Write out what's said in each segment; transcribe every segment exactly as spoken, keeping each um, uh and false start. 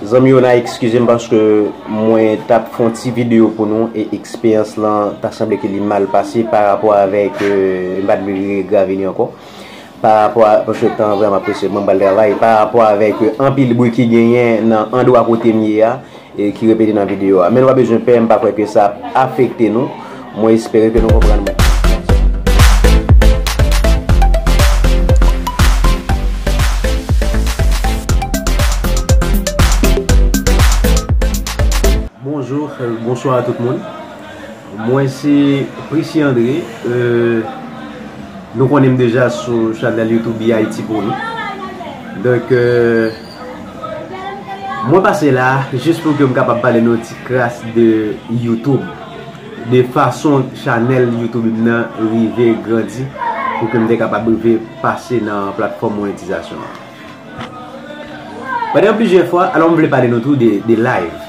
Zanmi yo, n a eskize m paske mwen t ap fè yon ti videyo pou nou e eksperyans lan ta sanble ke li mal pase pa rapò avèk, euh, m pa t vle regrave li ankò. Pa rapò a, paske tan vrèman prese, mwen pral travay, pa rapò avèk, euh, anpil bri ki genyen nan andwa kote m ye a, e ki repete nan videyo a. Men nou pa bezwen pè, m pa kwè ke sa ap afekte nou. Mwen espere ke nou konprann mwen. Bonjou, euh, bonswa a tout moun. Mwen se Prissy André. Euh, nou konnen m deja sou chanèl YouTube B I T pou nou. Donk, euh, mwen pase la jis pou ke m kapab pale nou ti kras de YouTube. De fason chanèl YouTube m nan rive grandi pou ke m te kapab rive pase nan platfòm monetizasyon an. Pandan plizyè fwa, alò m vle pale nou tou de, de live.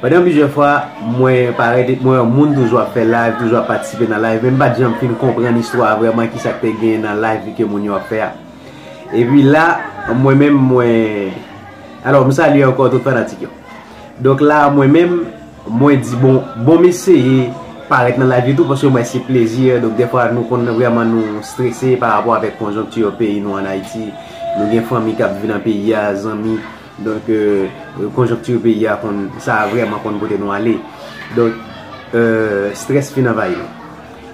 Pandan plizyè fwa, mwen parèt, mwen wè moun toujou ap fè live, toujou ap patisipe nan live, men m pa t janm fin konprann istwa a vrèman, kisa k te genyen nan live ke moun yo ap fè a. Epi la, mwen menm, mwen, alò, m salye ankò tout fanatik yo. Donk la, mwen menm, mwen di, bon, bon, m eseye parèt nan live yo tou, paske mwen se plezi, donk dèfwa nou konn vrèman nou strese pa rapò avèk konjonkti peyi nou an Ayiti. Nou gen fanmi k ap viv nan peyi a, zanmi. Donk, euh, konjonkti peyi a konn, sa vrèman konn pote nou ale. Donk, euh, strès fin anvayi nou.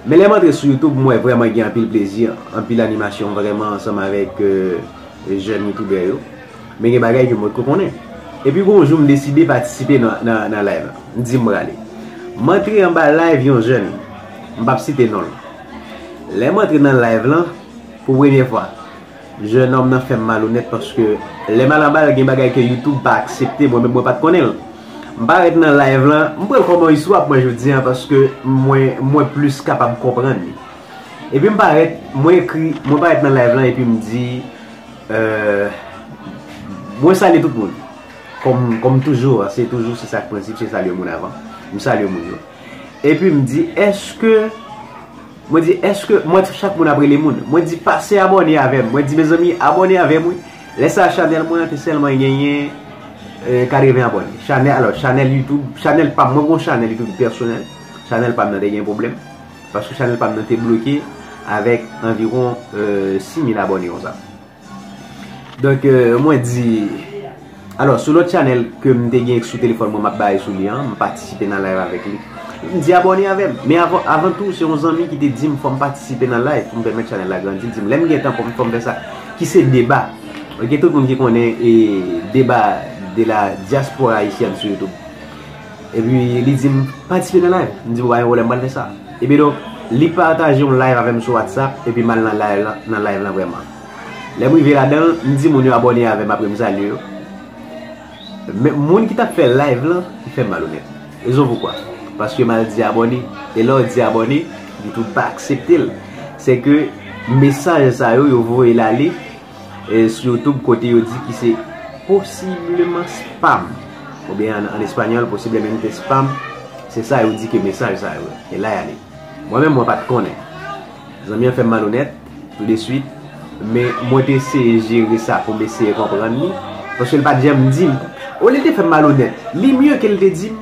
Men lè m antre sou YouTube, m wè vrèman gen anpil plezi, anpil animasyon vrèman ansanm avèk, euh, jèn youtubè yo. Men gen bagay ke m potko konnen. Epi gon jou m deside patisipe nan, nan, nan live la. M di m prale. M antre anba live yon jèn. M p ap site non l. Lè m antre nan live lan, pou premye fwa, jennonm nan fè m malonèt paske lè m al anba l, gen bagay ke YouTube pa aksepte, mwen menm mwen pa t konnen l. M parèt nan live lan, m pran l kòman istwa pou mwen jodi a paske mwen, mwen plis kapab konprann li. Epi m parèt, mwen ekri, mwen parèt nan live lan epi m di, euh, mwen salye tout moun. Kòm, kòm toujou, se toujou, se sa k prensip, se salye moun avan. M salye moun yo. Epi m di, èske, mwen di, èske, mwen, chak moun ap rele moun. Mwen di, pase abòne avè m. Mwen di, mezanmi, abòne avè m, wi. Lè sa a, chanèl mwen an te sèlman genyen, euh, katreven abòne. Chanèl, alò, chanèl YouTube, chanèl pa m, mwen gon chanèl YouTube pèsonèl. Chanèl pa m nan te gen pwoblèm. Paske chanèl pa m nan te bloke avèk anviwon, euh, sis mil abòne konsa. Donk, euh, mwen di, alò, sou lòt chanèl ke m te gen sou telefòn mwen, m ap bay sou li an, m patisipe nan live avèk li. M di abòne avè m. Men avan, avan tou, se yon zanmi ki te di m fò m patisipe nan live pou m pèmèt chanèl la grandi. Li di m, lè m gen tan, fò m, fò m fè sa. Ki se Deba. Ok, tout moun ki konnen, e, Deba de la diaspora haïtienne sou YouTube. Epi li di m, patisipe nan live. M di, bon, pa gen pwoblèm, m pral fè sa. Epi donk, li pataje yon live avè m sou WhatsApp, epi m al nan live lan, nan live lan vrèman. Lè m rive ladan l, m di moun yo abòne avè m, apre m salye yo. Men moun ki t ap fè live lan, li fè m malonèt. Rezon poukwa? Paske m al di abòne, e lè w di abòne, YouTube pa aksepte l. Se ke mesaj sa yo, yo voye l ale, e sou YouTube kote yo di ki se posibleman spam. Oubyen an, an espanyòl, posiblemente spam. Se sa yo di ke mesaj sa yo. E la y ale. Mwen menm, mwen pa t konnen. Zanmi an fè m malonèt, tou de swit. Men mwen te eseye jere sa pou m eseye konprann li. Paske l pa t janm di m. Olye l te fè m malonèt, li mye ke l te di m.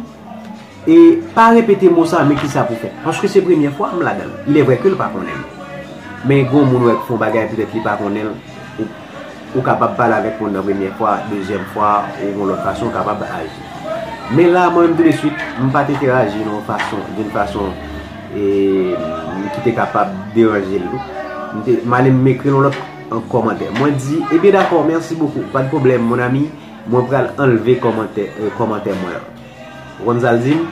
E pa repete mo sa, men kisa pou fè. Paske se premye fwa m ladan l. Il est vrai ke l pa konnen m. Men gon moun wè k fè yon bagay, petèt li pa konnen l. Ou, ou kapab pale avèk moun nan premye fwa, dezyèm fwa, ou gon lòt fason, ou kapab aji. Men la, mwen menm tou de swit, m pa t enteraji nan yon fason, d'une façon, e, ki te kapab deranje l tou. M te, m ale m ekri yon lòt, an kòmantè. Mwen di, ebyen dakò, merci beaucoup, pas de problème, mon ami, mwen pral anlve kòmantè, e, kòmantè mwen an. Ou konn sa l di m?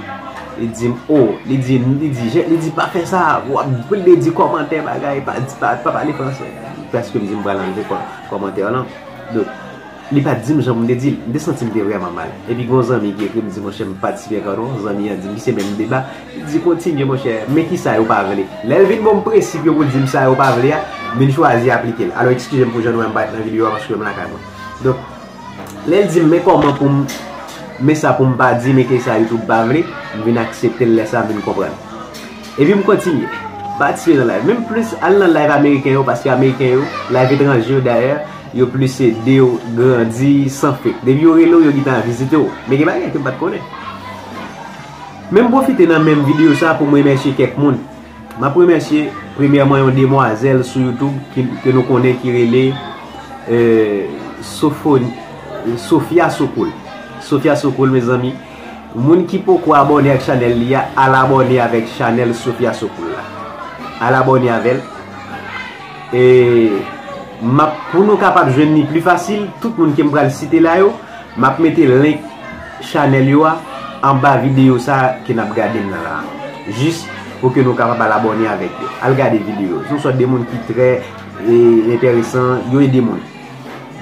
Li di m, o, li di, li di, je, li di, pa fè sa, w ap, pou l te di kòmantè bagay, pa, pa, pa pale fransè. Prèske m di m pral anlve kò-, kòmantè lan. Donk, li pa t di m jan pou m te di l. M te santi m te vrèman mal. Epi gon zanmi ki ekri m di, monchè, m patisipe avè w. Zanmi an di m, ki se menm Deba. Li di, kontinye, monchè, men kisa yo pa vle. Lè l vin ban m prensip yo pou di m sa yo pa vle a, m vin chwazi aplike l. Alò, eskize m pou jan nou wè m parèt nan videyo a, paske m lakay mwen. Donk, lè l di m, men kòman pou m, men sa pou m pa di, men kisa YouTube pa vle, m vin aksepte l, lè sa a m vin konprann. Epi m kontinye. Patisipe nan live. Menm plis, al nan live ameriken yo, paske ameriken yo, live etranje yo dayè, Yo plis ede w grandi san fake. Depi yo rele w, yo gentan vizite w. Men gen bagay ke m pa t konnen. Men m pwofite nan menm videyo sa pou m remèsye kèk moun. M ap remèsye, premyèman, yon demwazèl sou YouTube ki, ke nou konnen ki rele, eh, Sofon-, Sofia Sokoul. Sofia Sokoul, mezanmi, moun ki poko abòne ak chanèl li a, al abòne avèk chanèl Sofia Sokoul la. Al abòne avè l. E m ap, pou nou kapab jwenn li pli fasil, tout moun ke m pral site la yo, m ap mete link chanèl yo a anba videyo sa ke n ap gade nan la. Jis pou ke nou kapab al abòne avèk yo. Al gade videyo yo. Se yon sòt de moun ki trè, e, enteresan, yo ede moun.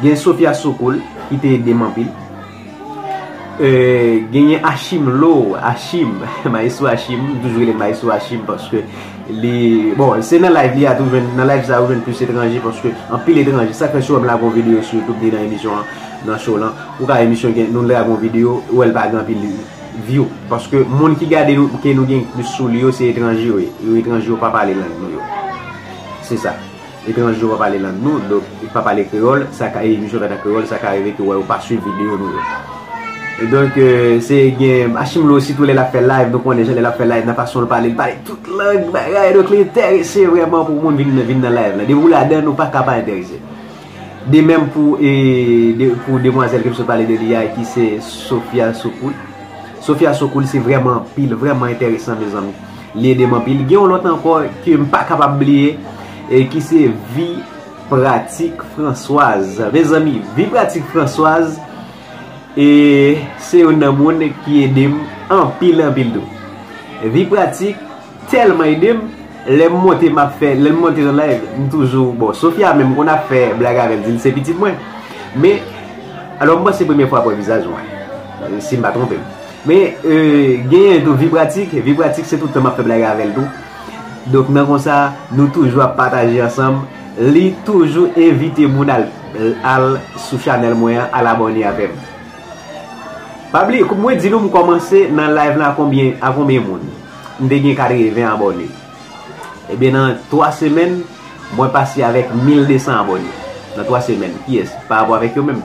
Gen Sofia Sokoul, ki te ede m anpil. Euh, genyen Achim Lo, Achim, Maestro Achim, m toujou rele Maestro Achim paske li, bon, se nan live li a tou jwenn, nan live sa ou jwenn plis etranje paske anpil etranje, sa k fè si w wè m lage yon videyo sou YouTube ni nan emisyon an, nan show lan, ou ka emisyon gen, nou lage yon videyo, ou wè l pa gen anpil view, paske moun ki gade nou, ke nou gen plis sou li yo, se etranje yo ye, yo etranje yo pa pale lang nou yo, se sa. Etranje yo pa pale lang nou, donk, pa pale kreyòl, sa ka, emisyon fèt an kreyòl, sa ka rive ke w wè yo pa swiv videyo nou yo. E donk, euh, se gen Achim Lo, sitou lè l ap fè live, nou konnen jan lè l ap fè live, nan fason l pale, l pale tout lang, bagay, donk li enterese vrèman pou moun vin, vin nan live la. Depi w ladan, nou pa ka pa enterese. De menm pou, e, de, pou demwazèl ke m sot pale de li a, ki se Sofia Sokoul. Sofia Sokoul, se vrèman anpil, vrèman enteresan, mezanmi. Li ede m anpil. Gen yon lòt ankò ke m pa kapab bliye, e ki se Vi Pratik Françoise. Mezanmi, Vi Pratik Françoise, e se youn nan moun ki ede m anpil, anpil tou. Vi Pratik tèlman ede m, lè m monte, m ap fè, lè m monte nan live, m toujou, bon, Sofia menm konn ap fè blag avè l, di l se pitit mwen. Men, alò, m panse premye fwa pou vizaj mwen, si m pa twonpe m. Men, euh, genyen tou Vi Pratik. Vi Pratik, se tout tan m ap fè blag avè l tou. Donk, nan konsa, nou toujou ap pataje ansanm. Li toujou envite moun al, al sou chanèl mwen an, al abòne avè m. Pa bliye, mwen di nou, m kòmanse nan live la a konbyen, a konbyen moun? M te gen katreven abòne. Ebyen, nan twa semèn, mwen pase avèk mil de san abòne. Nan twa semèn. Kiyès? Pa rapò avèk yo menm.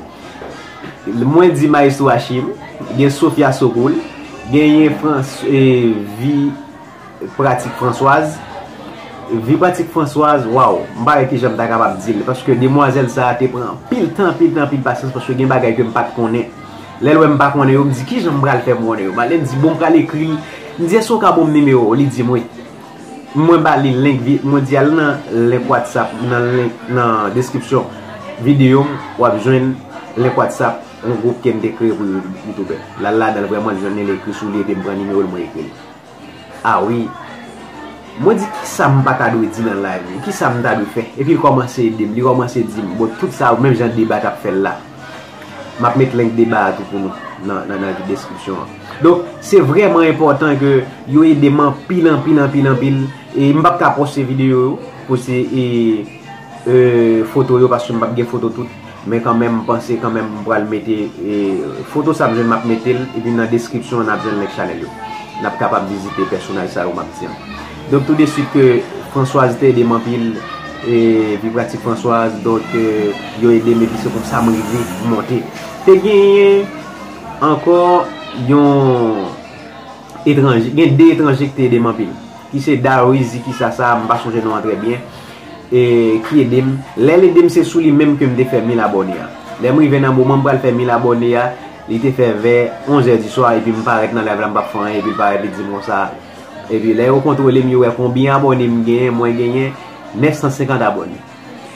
Mwen di Maestro Achim, gen Sofia Sokoul, genyen Frans-, eh, Vi Pratik Françoise. Vi Pratik Françoise, waw, m pa wè kijan m ta kapab di l, paske demwazèl sa a te pran anpil tan, anpil tan, anpil pasyans, paske gen bagay ke m pa t konnen. Lè l wè m pa konnen yo, m di, "Kijan m pral fè m konnen yo?" Lè m di, "Bon, m pral ekri l." M di, "Èske w ka ban m nimewo w?" Li di m, "Wi." Mwen ba li link vi-, mwen di, "Al nan link WhatsApp, nan link, nan deskripsyon videyo m, w ap jwenn link WhatsApp yon gwoup ke m te kreye pou You-, youtubè." L al ladan l vrèman, li jwenn li ekri sou li, epi m pran nimewo l, mwen ekri l. A wi. Mwen di, "Kisa m pa ta dwe di nan live yo? Kisa m ta dwe fè?" Epi l kòmanse ede m, li kòmanse di m, bon, tout sa yo, menm jan deba t ap fè l la. M ap met link deba a tou pou nou nan, nan, nan deskripsyon an. Donk, se vrèman enpòtan ke yo ede m anpil, anpil, anpil, anpil. E m p ap ka poste videyo yo, poste, e, e, foto yo, paske m p ap gen foto tout. Men kanmenm, m panse kanmenm m pral mete, e, foto sa m jwenn, m ap mete l, epi nan deskripsyon an, n ap jwenn link chanèl yo. N ap kapab vizite pèsonaj sa yo m ap di an. Donk, tou de swit ke Françoise te ede m anpil, e, Vi Pratik Françoise, donk, e, yo ede m, epi se konsa m rive monte. Te genyen ankò yon etranje, gen de etranje ki te ede m anpil, ki se Darius, ki sa sa, m pa sonje non an trè byen, e, ki ede m. Lè l ede m, se sou li menm ke m te fè mil abòne a. Lè m rive nan moman m pral fè mil abòne a, li te fè vè onz è di swa, epi m parèt nan live la, m p ap fè anyen, epi l parèt, li di m konsa. Epi lè yo kontwole m, yo wè konbyen abòne m genyen, mwen genyen nèf san senkant abòne.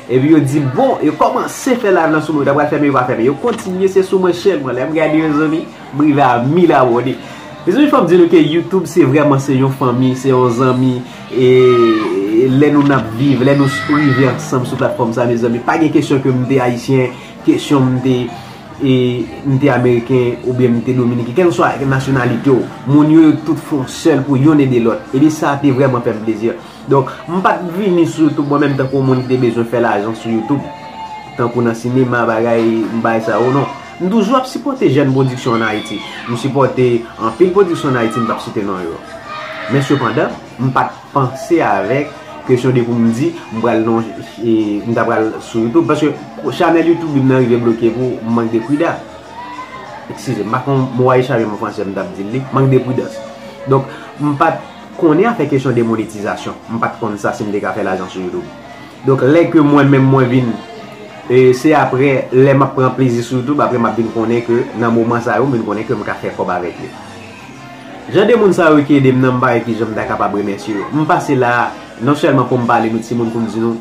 Epi yo di, bon, yo kòmanse fè live lan sou mwen, yo ta pral fèmen, yo pa fèmen. Yo kontinye, se sou mwen sèlman. Lè m gade, mezanmi, m rive a mil abòne. Mezanmi, fò m di nou ke YouTube, se vrèman, se yon fanmi, se yon zanmi. E lè nou n ap viv, lè nou rive ansanm sou platfòm sa, mezanmi, pa gen kesyon ke m te ayisyen, kesyon m te, e, m te ameriken, oubyen m te dominiken, kèlkeswa nasyonalite w, moun yo, yo tout fè yon sèl pou youn ede lòt. Epi sa te vrèman fè m plezi. Donk, m pa t vini sou YouTube mwen menm tankou yon moun ki te bezwen fè lajan sou YouTube. Tankou nan sinema, bagay, m bay sa yo, non. M toujou ap sipòte jèn pwodiksyon ann Ayiti. M sipòte anpil pwodiksyon ann Ayiti, m p ap site non yo. Men sepandan, m pa t panse avèk Kesyon de pou m di, m pral non, e, m ta pral sou YouTube. Paske chanèl YouTube m nan rive bloke pou mank de prida. Eskize, m pa konn mo a echape m an fransè, m t ap di l li, mank de pridans. Donk, m pa t konnen afè kesyon de monetizasyon. M pa t konn sa si m te ka fè lajan sou YouTube. Donk, lè ke mwen menm mwen vin, e, se apre, lè m ap pran plezi sou YouTube, apre m ap vin konnen ke nan moman sa yo, m vin konnen ke m ka fè kòb avèk li. Jan de moun sa yo ki ede m nan, m pa wè kijan m ta kapab remèsye yo. M pase la, non sèlman pou m pale nou timoun, pou m di nou,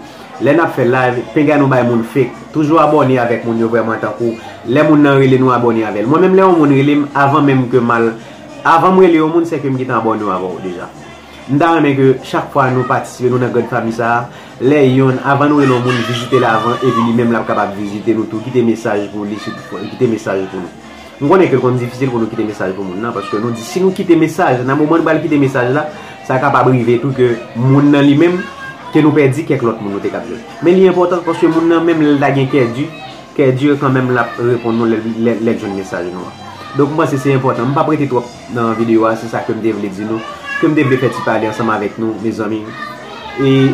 lè n ap fè live, penga nou bay moun fake. Toujou abòne avèk moun yo vrèman, tankou lè moun nan rele nou abòne avè l. Mwen menm, lè yon moun rele m, avan menm ke m al, avan m rele yon moun, se ke m gentan abòne avè w deja. M ta renmen ke chak fwa nou patisipe, nou nan grann fanmi sa a, lè yonn, avan nou rele yon moun, vizite l avan, epi li menm l ap kapab vizite nou tou, kite mesaj pou li, kite mesaj pou nou. M konnen ke l konn difisil pou nou kite mesaj pou moun nan, paske nou di si nou kite mesaj, nan moman nou pral kite mesaj la, sa kapab rive tou ke moun nan li menm, ke nou pèdi kèk lòt moun nou te kab jwenn. Men li enpòtan, paske moun nan menm lè l ta gen kè di, kè di kanmenm l ap reponn nou lè, lè, lè l jwenn mesaj nou an. Donk, m panse se enpòtan. M p ap rete twòp nan videyo a, se sa ke m te vle di nou, ke m te vle fè ti pale ansanm avèk nou, mezanmi. E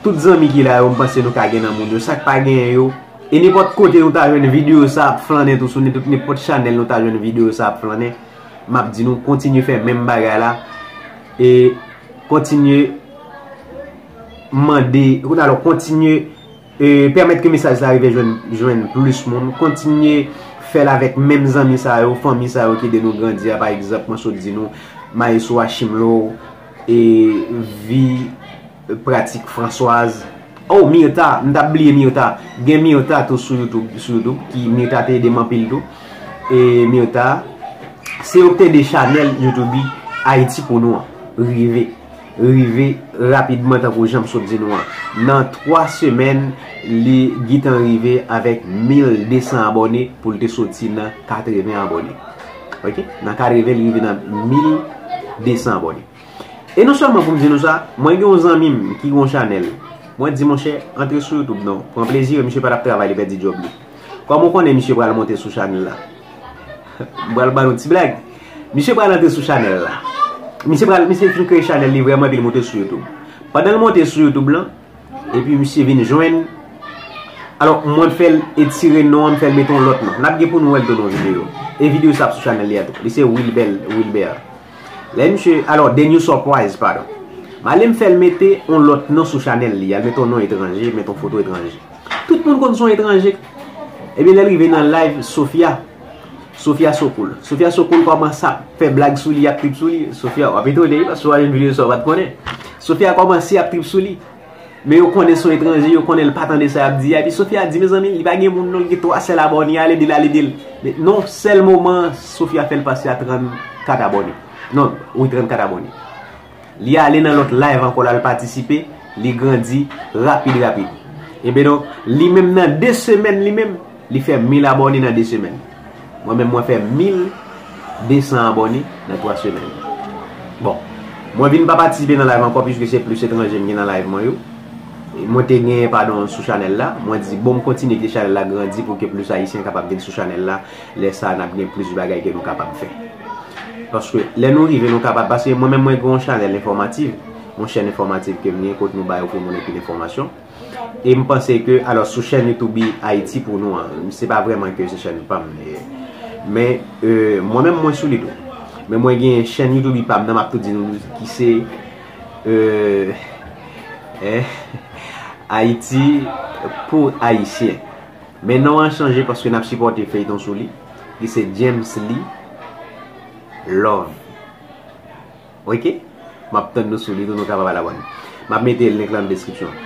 tout zanmi ki la yo, m panse nou ka gen nan moun yo. Sa k pa genyen yo, e nenpòt kote nou ta jwenn videyo sa ap flannen tou sou nenpòt chanèl nou ta jwenn videyo sa ap flannen, m ap di nou kontinye fè menm bagay la e kontinye mande, alò kontinye e, pèmèt ke mesaj sa rive jwenn, jwenn plis moun, kontinye fè l avèk menm zanmi sa yo, fanmi sa yo ki ede nou grandi a, pa egzanp, mwen sot di nou, Maestro Achim Lo, e, Vi Pratik Françoise. Oh, Myrtha, m t ap bliye Myrtha. Gen Myrtha tou sou YouTube, sou YouTube, ki Myrtha te ede m anpil tou. E Myrtha, se yo ki te ede chanèl YouTube Ayiti pou nou an rive, rive rapidman tankou jan m sot di nou an. Nan twa semèn, li gentan rive avèk mil de san abòne pou l te soti nan katreven abòne. Ok? Nan katreven, li rive nan mil de san abòne. E non sèlman pou m di nou sa, mwen gen yon zanmi m ki gen yon chanèl. Mwen di, monchè, antre sou YouTube non. Pran plezi, misye pa t ap travay, li pèdi djòb li. Kòman w konnen misye pral monte sou chanèl la? M pral ba nou ti blag. Misye pral antre sou chanèl la. Misye pral, misye fin kreye chanèl li vrèman, epi l monte sou YouTube. Pandan l monte sou YouTube lan, epi misye vin jwenn, alò, mwen fè l etire non an, m fè l mete yon lòt non. N ap gen pou nou wè l tou nan videyo. E videyo sa ap sou chanèl li a tou. Li se Wilbel, Wilbert. Lè misye, alò, The New Surprise, padon. M ale m fè l mete yon lòt non sou chanèl li a, l mete yon non etranje, mete yon foto etranje. Tout moun konn se yon etranje. Ebyen, lè l rive nan live, Sofia, Sofia Sokoul. Sofia Sokoul kòmanse ap fè blag sou li, ap trip sou li. Sofia, w ap etone wi, paske w al jwenn videyo sa w pa t konnen. Sofia kòmanse ap trip sou li. Men yo konnen se yon etranje, yo konnen l pa tande sa y ap di a. Epi Sofia di, mezanmi, li pa gen moun non, li gen twa sèl abòne, ale di l, ale di l. Men non, sèl moman, Sofia fè l pase a trannkat abòne. Non, wi, trannkat abòne. Li ale nan lòt live ankò la, l patisipe, li grandi rapid, rapid. Ebyen donk, li menm nan de semèn, li menm, li fè mil abòne nan de semèn. Mwen menm, mwen fè mil de san abòne nan twa semèn. Bon, mwen vin pa patisipe nan live ankò, piske se plis etranje m gen nan live mwen yo. Mwen te genyen, padon, sou chanèl la. Mwen di, bon, m kontinye kite chanèl la grandi pou ke plis Ayisyen kapab vin sou chanèl la. Lè sa a, n ap gen plis bagay ke nou kapab fè. Paske lè nou rive, nou kapab, paske mwen menm, mwen gen yon chanèl enfòmativ, yon chèn enfòmativ ke m gen, kote nou bay ofri moun anpil enfòmasyon. E m panse ke, alò, sou chèn YouTube Ayiti pou nou an, se pa vrèman ke se chèn pa m li ye. Men, e, mwen menm, mwen sou li tou. Men mwen gen chèn YouTube pa m nan, m ap tou di nou, ki se, e, e, Ayiti pou Ayisyen. Men non an chanje paske n ap sipòte feyton sou li, ki se James Lee Love. Ok? M ap tann nou sou li tou, nou kapab al abòne. M ap mete link lan nan deskripsyon.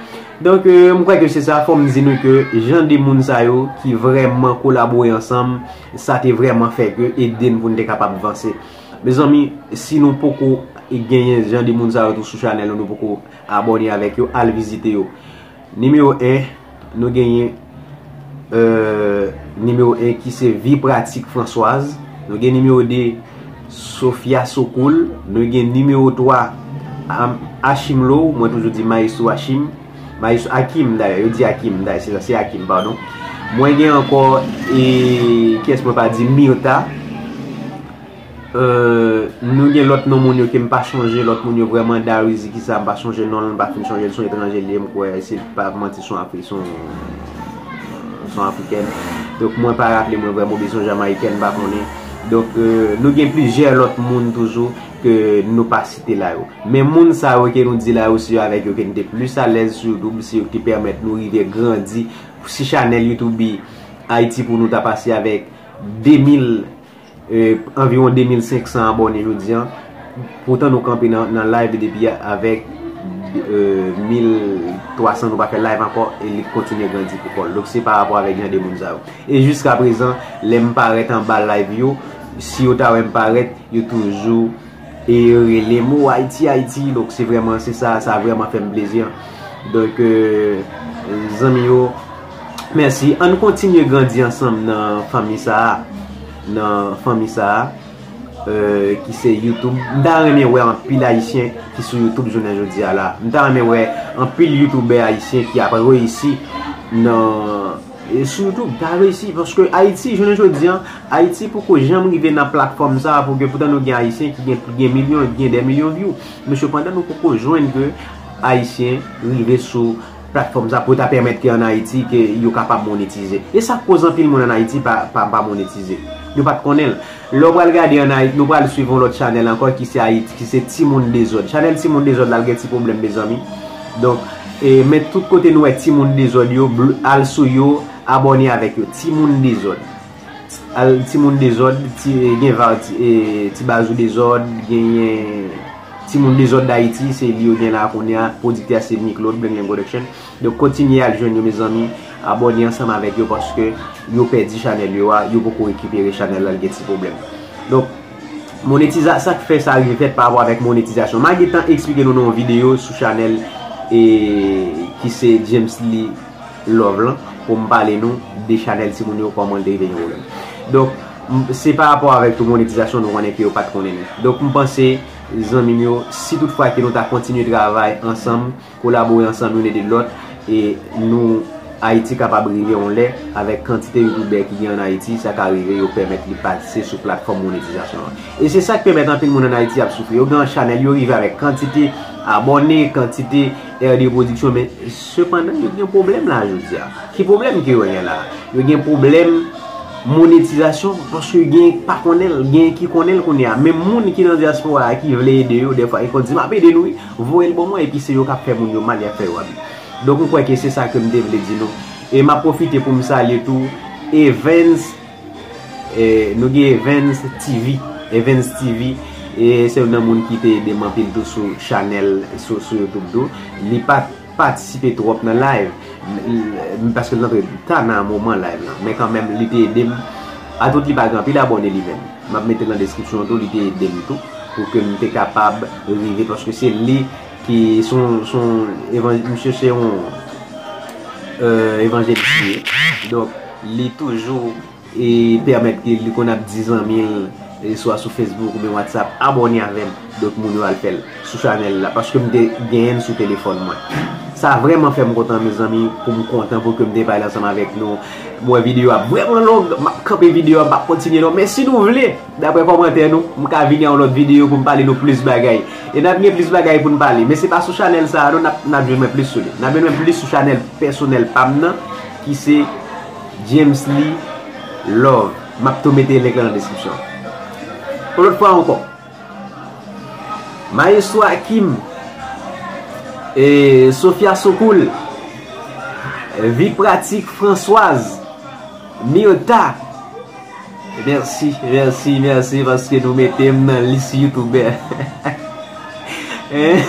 Donk, e, m kwè ke se sa, fò m di nou ke jan de moun sa yo ki vrèman kolabore ansanm, sa te vrèman fè ke ede n pou n te kapab vanse. Mezanmi, si nou poko genyen jan de moun sa yo tou sou chanèl nou, nou poko abòne avèk yo, al vizite yo. Nimewo en, nou genyen, e, nimewo en ki se Vi Pratik Françoise. Nou gen nimewo de, Sofia Sokoul. Nou gen nimewo twa, Am-, Achim Lo. Mwen toujou di Maestro Achim. Maestro Akim, dayè. Yo di Akim, dayè. Se, se Akim, padon. Mwen gen ankò, e, kiyès mwen pa di? Myrtha. Euh, nou gen lòt non moun yo ke m pa chonje, lòt moun yo vrèman Darizy ki sa, m pa chonje non l, m pa fin chonje l, se yon etranje li ye, m kwè, si m pa manti, se yon Afri-, se yon, se yon Afrikèn. Donk, mwen pa raple mwen vrèman, oubyen se yon Jamayikèn, m pa konnen. Donk, euh, nou gen plizyè lòt moun toujou ke nou pa site la yo. Men moun sa yo ke nou di la yo, se yo avèk yo ke n te plis alèz sou YouTube, se yo ki pèmèt nou rive grandi. Si chanèl YouTube Ayiti pou nou ta pase avèk de mil, eh, anviwon de mil senk san abòne jodi a. Poutan nou kanpe nan, nan live depi avèk, eh, mil twa san, nou pa fè live ankò e li kontinye grandi pou kò l. Donk se pa rapò avèk jan de moun sa yo. E jiska prezan, lè m parèt anba live yo, si yo ta wè m parèt, yo toujou e rele m, "O, Ayiti, Ayiti." Donk se vrèman, se sa, sa vrèman fè m plezi. Donk, euh, zanmi yo, mèsi. Ann kontinye grandi ansanm nan fanmi sa a, nan fanmi sa a, euh, ki se YouTube. M ta renmen wè anpil Ayisyen ki sou YouTube jounen jodi a la. M ta renmen wè anpil YouTubè ayisyen ki ap reyisi nan E sou YouTube, ta reyisi, paske Ayiti, jounen jodi a, Ayiti poko janm rive nan platfòm sa a, pou ke poutan nou gen Ayisyen ki gen, gen milyon, gen dè milyon view. Men sepandan, nou poko jwenn ke Ayisyen rive sou platfòm sa a pou ta pèmèt ke ann Ayiti, ke yo kapab monetize. E sa k koz anpil moun ann Ayiti pa, pa, pa monetize. Yo pa t konnen l. Lè w pral gade ann Ayiti, nou pral swiv yon lòt chanèl ankò ki se Ayiti, ki se Timoun Dezòd. Chanèl Timoun Dezòd la, l gen ti pwoblèm, mezanmi. Donk, e, men tout kote nou wè Timoun Dezòd yo, bl-, al sou yo, abòne avèk yo. Timoun Dezòd. Al, Timoun Dezòd, ti, gen va, ti, e, Ti Bazou Dezòd, genyen Timoun Dezòd Dayiti, se li yo gen la kounye a. Pwodiktè a se Miklod, Bling Bling Production. Donk, kontinye al jwenn yo, mezanmi. Abòne ansanm avèk yo, paske yo pèdi chanèl yo a, yo poko rekipere chanèl la, l gen ti pwoblèm. Donk, monetiza-, sa k fè sa rive fèt pa rapò avèk monetizasyon. M a gentan eksplike nou nan yon videyo sou chanèl e ki se James Lee Love lan, pou m pale nou de chanèl timoun yo, kòman l te rive gen pwoblèm. Donk, m, se pa rapò avèk tou monetizasyon, nou konnen ke yo pa t konnen li. Donk, m panse, zanmi m yo, si toutfwa ke nou ta kontinye travay ansanm, kolabore ansanm youn ede lòt, e nou, Ayiti kapab rive yon lè, avèk kantite youtubè ki gen ann Ayiti, sa ka rive yo pèmèt li pase sou platfòm monetizasyon an. E se sa k pèmèt anpil moun ann Ayiti ap soufri. Yo gen yon chanèl, yo rive avèk kantite abòne, kantite R D Production, men sepandan, yo gen pwoblèm la jodi a. Ki pwoblèm ke yo gen la? Yo gen pwoblèm monetizasyon, paske gen pa konnen l, gen ki konnen l kounye a. Menm moun ki nan dyaspora a ki vle ede yo, dèfwa, yo konn di, "M ap ede nou, wi, voye l ban mwen," epi se yo k ap fè moun yo mal, y ap fè yo abi. Donk, m kwè ke se sa ke m te vle di nou. E m ap pwofite pou m salye tou Evans, e, nou gen Evans T V. Evans T V, e se youn nan moun ki te ede m anpil tou sou chanèl, sou, sou YouTube tou. Li pa patisipe twòp nan live, m, m, paske l antre ta nan moman live lan. Men kanmenm, li te ede m. Atout li pa gen anpil abòne li menm. M ap mete l nan deskripsyon tou, li te ede m tou, pou ke m te kapab rive, paske se li ki son, son evan-, misye se yon, euh, evanjelis li ye. Donk, li toujou e pèmèt ke li konn ap di zanmi l, e swa sou Facebook oubyen WhatsApp, abòne avè m. Donk, moun yo al fè l sou chanèl la, paske m te genyen l sou telefòn mwen. Sa vrèman fè m kontan, mezanmi, pou m kontan pou ke m te pale ansanm avèk nou. M wè videyo a vrèman long, m ap kanpe videyo a, m p ap kontinye non. Men si nou vle, daprè kòmantè nou, m ka vini a yon lòt videyo pou m pale nou plis bagay. E n ap gen plis bagay pou n pale. Men se pa sou chanèl sa a non, n ap, n ap jwenn mwen plis sou li. N ap jwenn mwen plis sou chanèl pèsonèl pa m nan, ki se James Lee Love. M ap tou mete link lan nan deskripsyon. Yon lòt fwa ankò. Maestro Akim, e, Sofia Soukoul, Vi Pratik Françoise, Mirta. Mèsi, mèsi, mèsi, paske nou mete m nan lis youtubè. Hein?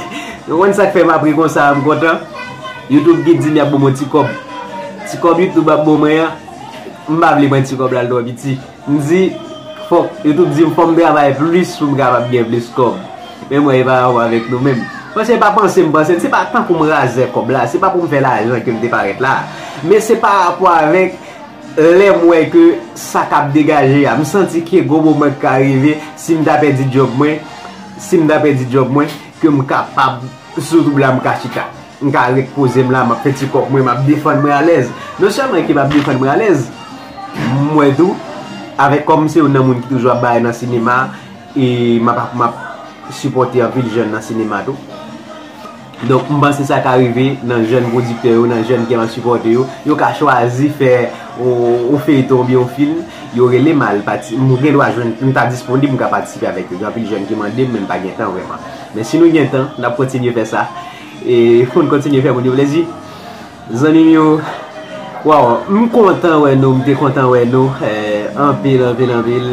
Nou konn sa k fè m ap ri konsa, m kontan. YouTube ki di m y ap ban mwen ti kòb. Ti kòb YouTube ap ban mwen an, m pa vle pran ti kòb la, l twò piti. M di, fòk, YouTube di m fò m travay plis pou m kapab gen plis kòb. Men mwen, e pa rapò avèk nou menm. Mwen, se pa panse m panse l, se pa tankou m razè kòb la, se pa pou m fè lajan ke m te parèt la. Men se pa rapò avèk lè m wè ke sa k ap degaje a. M santi ke gon moman k ka rive, si m ta pèdi djòb mwen, si m ta pèdi djòb mwen, ke m kapab sou YouTube la, m ka chita. M ka ret poze m la, m ap fè ti kòb mwen, m ap defann mwen alèz. Non sèlman ke m ap defann mwen alèz, m wè tou, avèk kòm m se youn nan moun ki toujou ap bagay nan sinema, e m ap, m ap sipòte anpil jèn nan sinema tou. Donk, m panse sa ka rive nan jèn pwodiktè yo, nan jèn ki ap sipòte yo. Yo ka chwazi fè yon, yon feyton oubyen yon fim, yo rele m al pati-, m gen dwa jwenn, m ta disponib, m ka patisipe avèk yo. Gen anpil jèn ki mande m, men m pa gen tan vrèman. Men si nou gen tan, n ap kontinye fè sa. E pou n kontinye fè moun yo plezi. Zanmi m yo, waw, m kontan wè nou, m te kontan wè nou, eh, anpil, anpil, anpil.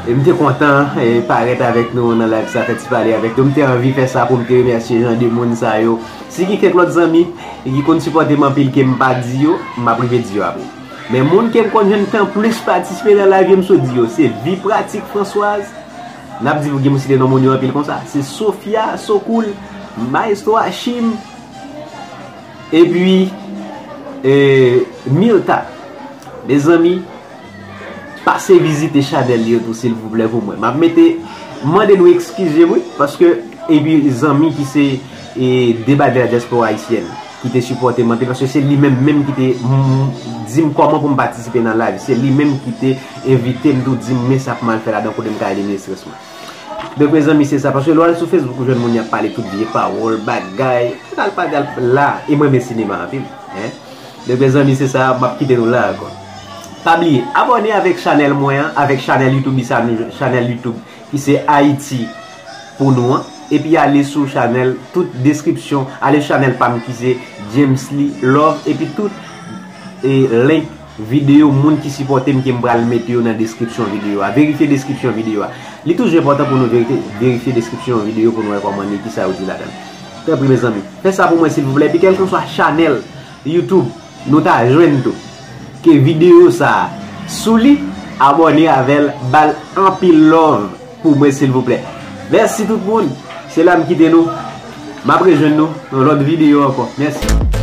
E m te kontan, eh, parèt avèk nou nan live sa, fè ti pale avèk nou. M te anvi fè sa pou m te remèsye jan de moun sa yo. Si gen kèk lòt zanmi ki konn sipòte m anpil ke m pa di yo, m ap rive di yo apre. Men moun ke m konn jwenn tan plis patisipe nan live yo, m sot di yo, se Vi Pratik Françoise. N ap di pou gen moun site non moun yo anpil konsa. Se Sofia Sokoul, Maestro Achim, epi, eh, Milta. Mezanmi, pase vizite chanèl yo tou, silvouplè, pou mwen. M ap mete, mande nou ekskize m, wi, paske, epi zanmi ki se, eh, Deba de la Diaspora Haïtienne, ki te sipòte m anpil, paske se li menm menm ki te, mm, di m kòman pou m patisipe nan live. Se li menm ki te envite m tou, di m men sa pou m al fè ladan, kote m ka elimine estrès mwen. Donk, mezanmi, se sa. Paske lè w al sou Facebook, ou jwenn moun y ap pale tout vye pawòl, bagay. Ou t al pale la, e mwen renmen sinema anpil. Hein? Donk, mezanmi, se sa. M ap kite nou la ankò. Pa bliye, abòne avèk chanèl mwen an, avèk chanèl YouTube sa, nou, chanèl YouTube ki se Ayiti pou nou an. Epi ale sou chanèl, tout deskripsyon, ale sou chanèl pa m ki se James Lee Love, epi tout, e, link videyo moun ki sipòte m ke m pral mete yo nan deskripsyon videyo a. Verifye deskripsyon videyo a. Li toujou enpòtan pou nou verite-, verifye deskripsyon videyo pou nou wè kòman li, kisa yo di ladan l. Tanpri, mezanmi, fè sa pou mwen, silvouplè. Epi kèlkanswa chanèl YouTube nou ta jwenn tou, ke videyo sa a sou li, abòne avè l, ba l anpil love pou mwen, silvouplè. Mèsi tout moun. Se la m kite nou. M ap rejwenn nou nan lòt videyo ankò. Mèsi.